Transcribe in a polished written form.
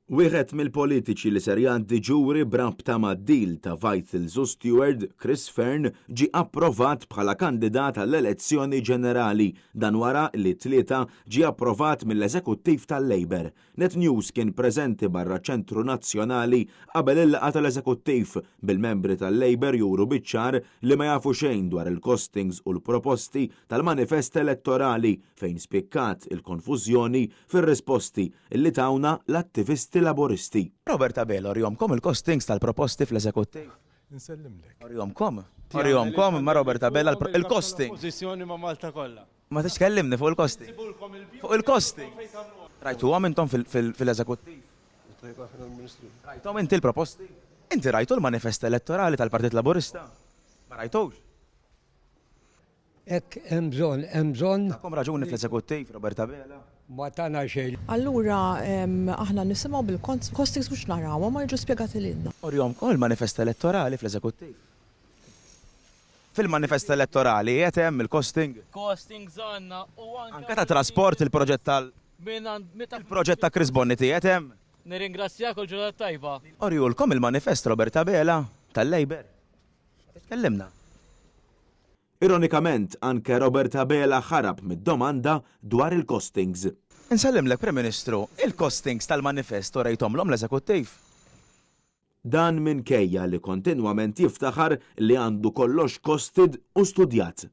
Wieħed mill-politiċi li ser jgħaddi ġuri b'rabta mad-deal ta' Vitals u Steward, Chris Fearne, ġie approvat bħala kandidat għall-elezzjoni ġenerali. Dan wara li t-Tlieta ġie approvat mill-Eżekuttiv tal-Labour. Net News kien preżenti barra ċ-Ċentru Nazzjonali qabel il-laqgħa tal-Eżekuttiv, bil-membri tal-Labour juru biċ-ċar li ma jafu xejn dwar il-costings u l-proposti tal-manifest elettorali fejn spikkat il-konfużjoni fir-risposti li tawna l-attivisti Laburisti. Robert Abela, Orihomkom il-costings tal-proposti fl-Eżekuttiv? Insellimlek. Orihomkom? Orihomkom ma' Robert Abela il-costing? Oppożizzjoni ma' Malta kollha. Ma tridx tkellimni fuq il-costing? Fuq il-costing? Rajtuhom intom fil-Eżekuttiv? Rajthom inti l-proposti? Inti rajtu l-manifest elettorali tal-Partit Laburista? Ma rajtux? Hekk hemm bżonn, hemm bżonn. Takom raġuni fl-Eżekuttiv, Robert Abela. Ma tana xejn. Allura aħna nisimgħu bil-costings mhux narawhom ma jiġu spjegati lilna. Urihomkom il-manifest elettorali fl-Eżekuttiv. Fil-manifest elettorali qiegħed hemm il-costing. Costings għandna u anke. Anke ta' trasport il-proġett tal. Il-proġett ta' Chris Bonnici qiegħed hemm. Nirringrazzjak u l-ġurnata t-tajba. Urihulkom il-manifest Robert Abela tal-Labour. Tkellimna. Ironikament, anke Robert Abela ħarab mid-domanda dwar il-costings. Insellimlek Prim Ministru, il-costings tal-manifest urejthomlhom l-Eżekuttiv? Dan minkejja li kontinwament jiftaħar li għandu kollox costed u studjat.